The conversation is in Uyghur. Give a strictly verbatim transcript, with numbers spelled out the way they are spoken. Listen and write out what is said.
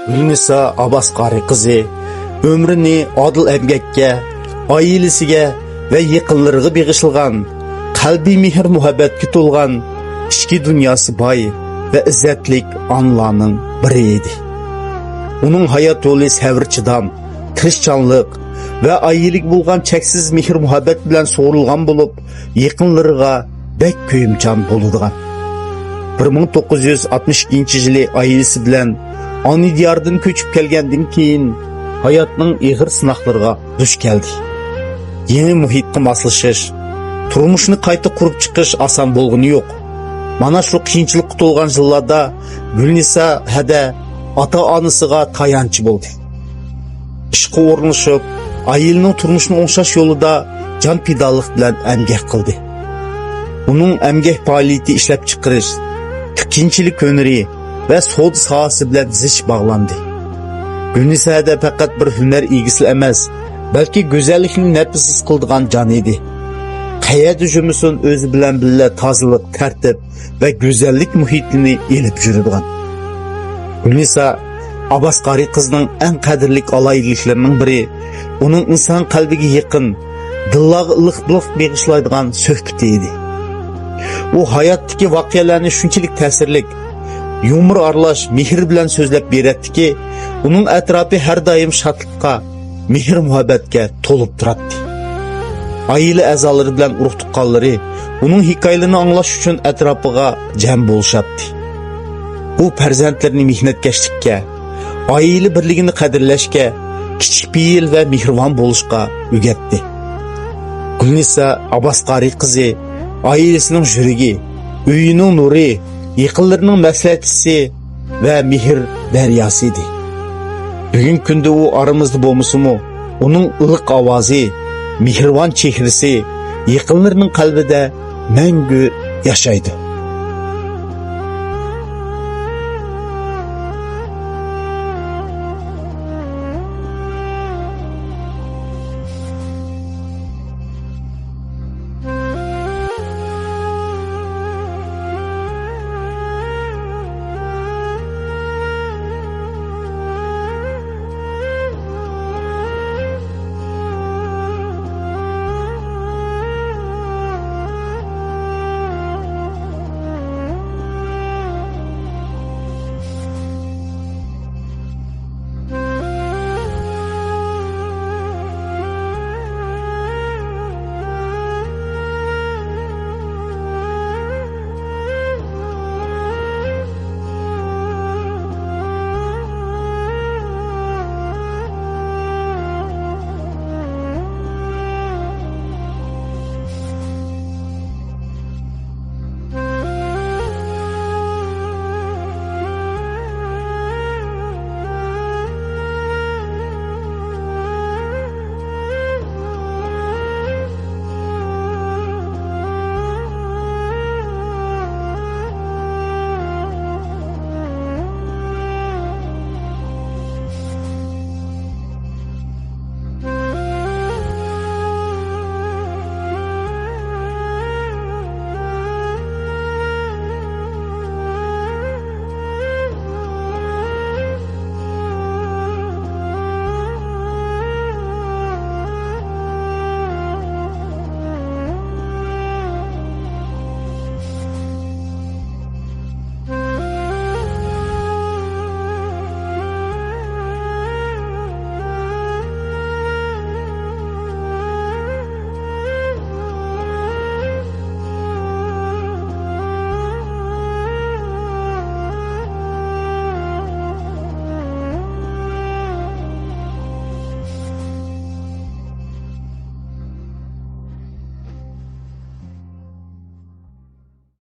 گۈلنىسا ئابباس قارى قىزى ئۆمرىنى ئادىل ئەمگەككە، ئائىلىسىگە ۋە يېقىنلىرىغا بېغىشلىغان، قەلبى مېھىر-مۇھەببەتكە تولغان، ئىچكى دۇنياسى باي ۋە ئىززەتلىك ئانىلارنىڭ بىرى ئىدى. ئۇنىڭ ھايات يولى سەۋر-چىدام، تىرىشچانلىق ۋە ئائىلىگە بولغان چەكسىز مېھىر-مۇھەببەت بىلەن سۇغۇرۇلغان بولۇپ، يېقىنلىرىغا بەك كۆيۈمچان بولىدىغان. بىر مىڭ توققۇز يۈز ئاتمىش ئىككىنچى يىلى ئائىلىسى بىلەن ئانا دىياردىن كۆچۈپ كەلگەندىن كېيىن، ھاياتنىڭ ئېغىر سىناقلىرىغا دۇچ كەلدى. يېڭى مۇھىتقا ماسلىشىش، تۇرمۇشنى قايتا قۇرۇپ چىقىش ئاسان بولغىنى يوق. مانا شۇ قىيىنچىلىققا تولغان يىللاردا گۈلنىسا ھەدە ئاتا-ئانىسىغا تايانچ بولدى. ئىشقا ئورۇنلىشىپ، ئائىلىنىڭ تۇرمۇشىنى ئوڭشاش يولىدا جان پىدالىق بىلەن ئەمگەك قىلدى. ئۇنىڭ ئەمگەك پائالىيىتى ئىشلەپچىقىرىش، تىككۈچىلىك ھۈنىرى ۋە سودا ساھەسى بىلەن زىچ باغلاندى. گۈلنىسا ھەدە پەقەت بىر ھۈنەر ئىگىسىلا ئەمەس، بەلكى گۈزەللىكنى نەپىس ھېس قىلىدىغان جان ئىدى. قەيەردە يۈرمىسۇن، ئۆزى بىلەن بىللە تازىلىق، تەرتىپ ۋە گۈزەللىك مۇھىتىنى ئېلىپ يۈرىدىغان. گۈلنىسا ئابباس قارى قىزنىڭ ئەڭ قەدىرلىك ئالاھىدىلىكلىرىنىڭ بىرى، ئۇنىڭ ئىنسان قەلبىگە يېقىن، دىللارغا ئىللىقلىق بېغىشلايدىغان سۆھبىتى ئىدى. ئۇ ھاياتتىكى ۋەقەلەرنى شۇنچىلىك تەسىرلىك، يۇمۇر ئارىلاش مېھىر بىلەن سۆزلەپ بېرەتتىكى، ئۇنىڭ ئەتراپى ھەر دائىم شادلىققا، مېھىر-مۇھەببەتكە تولۇپ تۇراتتى. ئائىلە ئەزالىرى بىلەن ئۇرۇق-تۇغقانلىرى ئۇنىڭ ھېكايىلىرىنى ئاڭلاش ئۈچۈن ئەتراپىغا جەم بولۇشاتتى. ئۇ پەرزەنتلىرىنى مېھنەتكەشلىككە، ئائىلە بىرلىكىنى قەدىرلەشكە، كىچىك پېئىل ۋە مېھرىبان بولۇشقا ئۆگەتتى. گۈلنىسا ئابباس قارى قىزى ئائىلىسىنىڭ يۈرىكى، ئۆيىنىڭ نۇرى، يېقىنلىرىنىڭ مەسلىھەتچىسى ۋە مېھىر دەرياسى ئىدى. بۈگۈنكى كۈندە ئۇ ئارىمىزدا بولمىسىمۇ، ئۇنىڭ ئىللىق ئاۋازى، مېھرىبان چېھرىسى يېقىنلىرىنىڭ قەلبىدە مەڭگۈ ياشايدۇ.